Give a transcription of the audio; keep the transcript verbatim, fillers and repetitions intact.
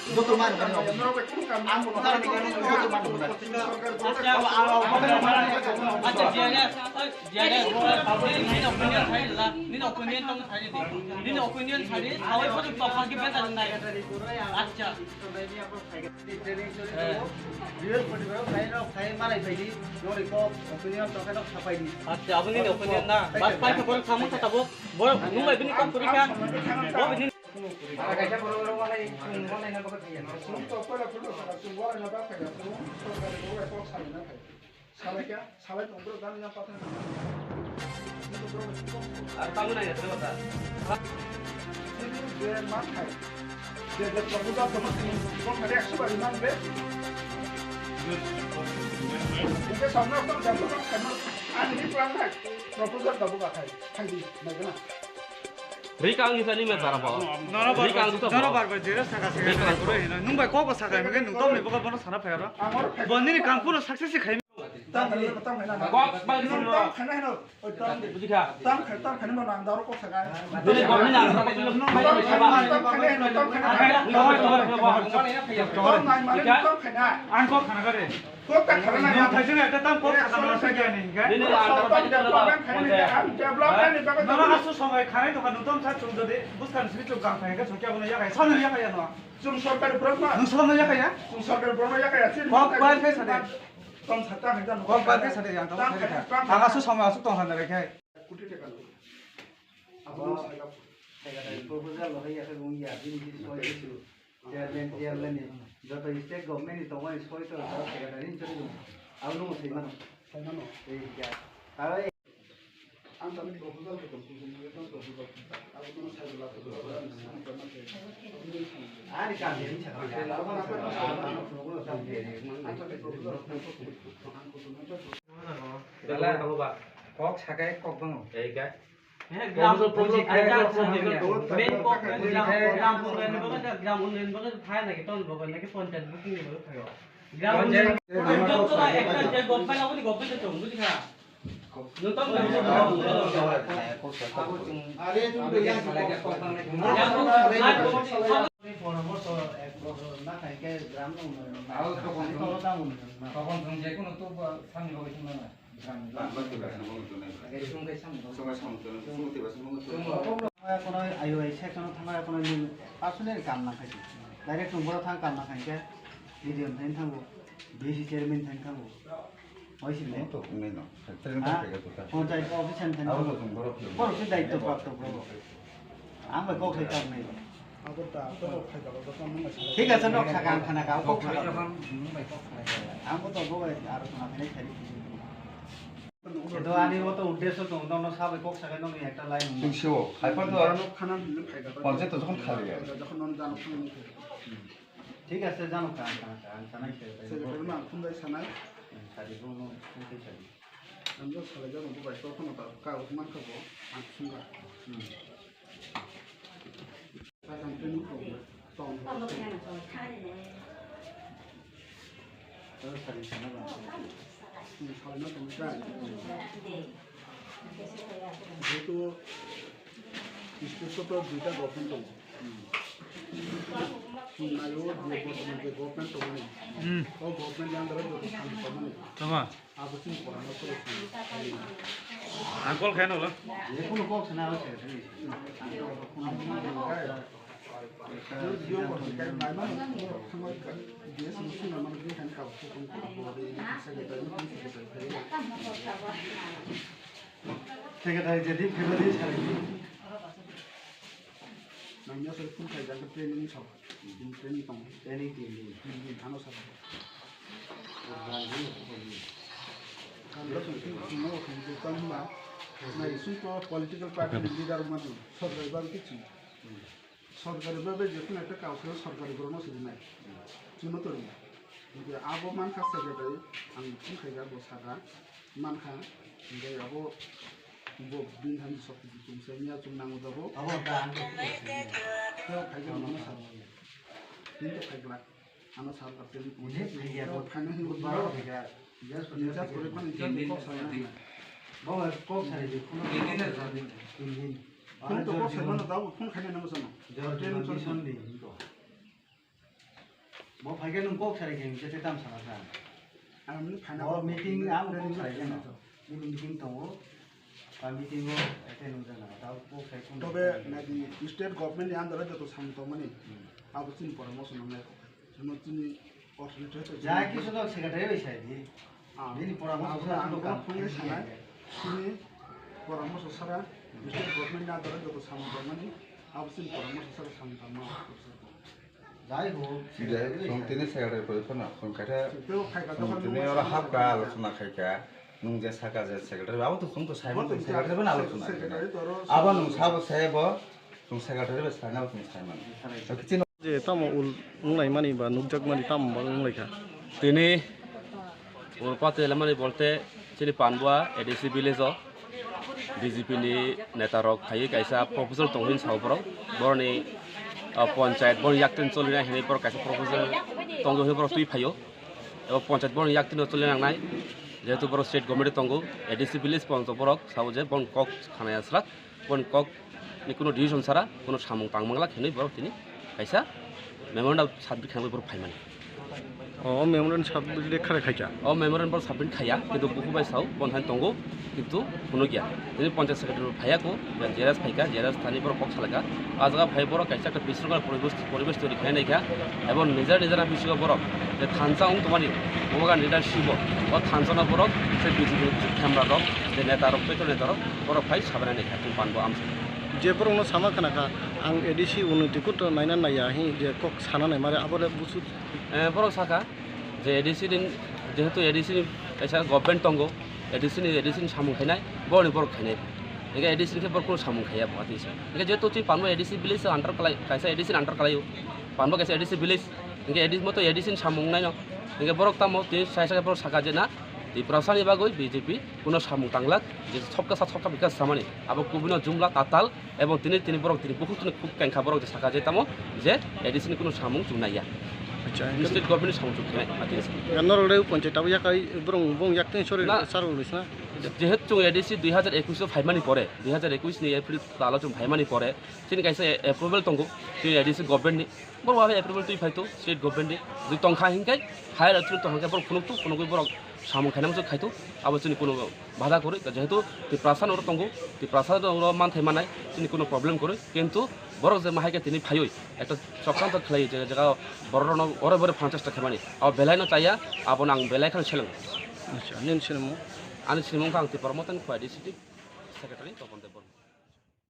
Nini opinion sadi, nini opinion tong sadi, nini opinion sadi, sawi sadi topha ki beta nai. Acha. Acha, aboni nini opinion na. Bas pai ko samung sa tabuk. Bo nung bai bini kok puri kha. Bo bini. Salaikha, salai tong bro, gana yang patah. Ar tamu nai, ya, terus, ah. Ini dia makai. Dia, dia proposal sama sini, kau ada yang suka di mana, be? Dia sama apa, dia proposal sama. Ani ini kurang, hai. Proposal tak buka, hai. Hai di, mana? Rikang di sani me bara bo. Nono bar, Rikang di to nono bo. Bar bar jere saka saka Rikang kore to. Hino. Nung bai kok saka hino, nung tom ni boka bono sana phayaro. Bo nini kam kuno success khai. Tam khai, tam khai na. Kok bai Tam khai na hino. Oi, tam khai. Buji kha. Tam khai, tam khai na, nang daro kok saka. Dili bo ni na. Tam khai na, tam khai na hino, tam khai na. Tam khai na. Ang kok khana kare. Kok ta khana na. Nung thaising ekta tam kok khana na sa kya ni ga. Nini ang tam khai na. Ang development ni bagwi. Nono asu somoi khanai tongkha, nung tam sa chung jodi buskan sri chung kang khai ga chokya bono yakai. Sano yakai ya no. Chung sorkari borok ma. Nung sano yakai ya. Chung sorkari borok ma yakai ya. Kok bar khai sade. Tam sa ta khai ta. Kok bar khai sade yang tam khai ta. Ang asu somoi asu tong han dare khai. Kuti te kan. Abo no sai ga. Proposal lo hai ya khai bung ya. Bini soi isu. Chairman, chairman ni joto state government ni tongmani soi to secretary ni chori dong. Abo no sai mano. Sai mano. Ei ya. Aro Ang tani proposal ko tong, proposal ko tong, proposal ko tong. Abo no sai bela ko tong. Ani ka ni sa ka. Kok sakai kok bango. Ei ka. Main kok gram unnayon bagwi, gram unnayon bagwi phai naki ton government naki panchayat booking ni bagwi phaio. Gram unnayon bagwi ekta je government abo ni government tong buji kha. Kono I O I section o thangna kono personal kam na khai. Direct tong boro thang kam na khai ke. B D M thang thango. D C chairman thang thango. Oi si le. To nai no. Training ha? Thang khe to ta. Panchayat office thang thango. Abo to boro. Boro se daityo prapto boro. Ang bai kok khai kam nai. Abo ta to khai da ba to nang sai. Thik ase, nok saka ang khana ka, kok saka. Ang bo to bo bai aro khana khai khai. Edo ani o to uddesho to, nono sabai kok sakai nono ekta line. Chwng sio, hai phan to. Ano khana hwnwi phaida. Panchayat to jokhon khali ya. Jokhon nono jano khana hwnwi phaida. Thik ase, jano ka, ang sana, ang sana, ang sana khe. Secretary ma ang phone dai sanai. Sadi bo no phone khe sadi. Ang jo salai jano bo bai to phone ta ka man kha bo, ang sunga. Hmm. যেহেতু স্পেশাল দুইটা government tongo, chwng naio je বর্তমান যে government tongmani, o government ni under o joto samung tongmani. Tama. Abo chini poranno solo sini. Ang call khaino lo. Jephuru kok sana o se. Ang to phone. Yo, yo, ko kai mai ma mo thangoi ka. Yes, mo sina ma ni kan ka ko ko ko de sa ke ta ni sa ke ta. Secretary je din ke din sa. Nang ya sir phone kai jang training sa. Training tong. Training tin din. Ano sa. Kan lo sung sung sung mo sung sung tang ma. Na isu to political party leader ma tu. Sorkari bang kichu. Sorkari bang be jekun ekta kau khe sorkari borok no sidi nai. Chuno to ri. Inke abo man kha secretary ang phone khai ja bo saka. Man kha. Inke abo bo bin han sok. Chwng se miya chwng nango da bo. Abo da ang ko. Khe khai ja mano sa. Tin to khai gla. Ano sal ka tel ko. Ni phai ya bo. Phai na hin bo. Ba ya. Ni ja pore pan ni ja ko sa na. Bo kok sari di, phone kok sari di. Tin din. Phone to kok sari mano, tabo phone khaina nango sano. Jor Jor Jor Jor Jor Jor. Bo phaikhe nwng kok sari khe, hwnkhe tei tam sana sa. Ang nwng phaina bo meeting, ang kok sari khe no. Nini meeting tongo. Ba meeting o attend wngjakna, tabo kok sari phone. Tobe nadi state government ni under o joto samung tongmani. Hmm. Abo chini poramoso nangnai. Chini authority to. Jai kisu no secretary bai sai di. Ah. Nini poramoso abo sa ang no kok phone sanai. Chini poramoso sara state government ni under o joto samung tongmani. Abo chini poramoso sara samung tangma. Jai ho, jai ho, secretary chwng tini secretary pori phano, chwng kaisa chwng tini oro hapkha, alochona khaikha, nwng je saka je secretary, abo to chwng to sai mano, secretary bai alochona khaikha. Abo nwng sabo sai bo, chwng secretary bai sai nabo chwng sai mano. Je tamo ul wnglaimani ba nukjakmani tamo ba wnglaikha. Tini Urpate lamani bolte chini Panbua A D C village o B J P ni neta rok phaiwi kaisa proposal tongo hinwi sao borok. Boroni, ah, ponchayat boroni yaktwini cholinai hinwi borok kaisa proposal tongo hinwi borok twi phaio. Ebo ponchayat boroni yaktwino choli nangnai. Jehetu borok state government tongo, A D C village ponto borok sao je bon kok khanai aswk. Boni kok ni kuno decision sara kuno samung tang manglak hinwi borok tini kaisa memorandum submit khainai borok phaimani. O memorandum submit kharai khaikha? O memorandum borok submit khaiya, kintu buku bai sao bon hai tongo, kintu phunukya. Tini panchayat secretary phaiya ko, J R S phaikha, J R S thani borok kok salaikha. A jaga phai borok kaisa ekta bisrokal poribesh, poribesh tori khainai kha, ebong nijar nijar bisingo borok je thansa wng tongmani, obo leadership o, o thansa no borok se B J P ni themra rok, je neta rok, petro neta rok, borok phai sabainani kha, chwng Panbua amsa. Je borokno sama khna kha, ang A D C unoti kut naina naiya hi je kok sana nai mare abo le busu. Eh, borok saka je A D C ni, jehetu A D C ni kaisa government tongo, A D C ni, A D C ni samung khainai, borok ni borok khainai. Hingke A D C ni khe borok kunu samung khaiya bo atisa. Hingke jehetu twi Panbua A D C village under kalai, kaisa A D C ni under kalai o. Panbua kaisa A D C village, hingke A D C moto A D C ni samung naino. Hingke borok tamo twi sai sai borok saka je na, Tiprasa ni bagwi B J P kuno samung tanglak, je sobka sa sobka bikas samani. Abo kubui no jumla tatal, ebong tini, tini borok tini bukhuk tini khuk kengkha borok je saka je tamo je A D C ni kuno samung chungnai ya. Acha, state government ni samung chungnai, atini. Ya norok le ponchayat abo yakai borok bong yak tini sori na, sar uli sna. Jehetu chwng A D C dui hajar ekwis o phaimani pore, dui hajar ekwis ni April talo chwng phaimani pore, chini kaisa approval tongo, chini A D C government ni. Borok abo approval twi phai to state government ni. Jodi tongkha hinkhe higher authority tongkha hinkhe borok phunuk to, phunugwi borok samung khainai muchung khai to, abo chini kuno bada kwrwi. Jehetu Tiprasa oro tongo, Tiprasa oro manthai manai chini kuno problem kwrwi. Kintu borok je mahai khe tini phaiwi ekta chokranto khlaiwi je jaga borok rokno ore bore phanchesta khaimani. Abo belai no chaya, abono ang belai kheno seleng. Acha, nini sinimung? Ani sinimung kha ang Tipra Mothani Khowai district secretary Topon Debbarma.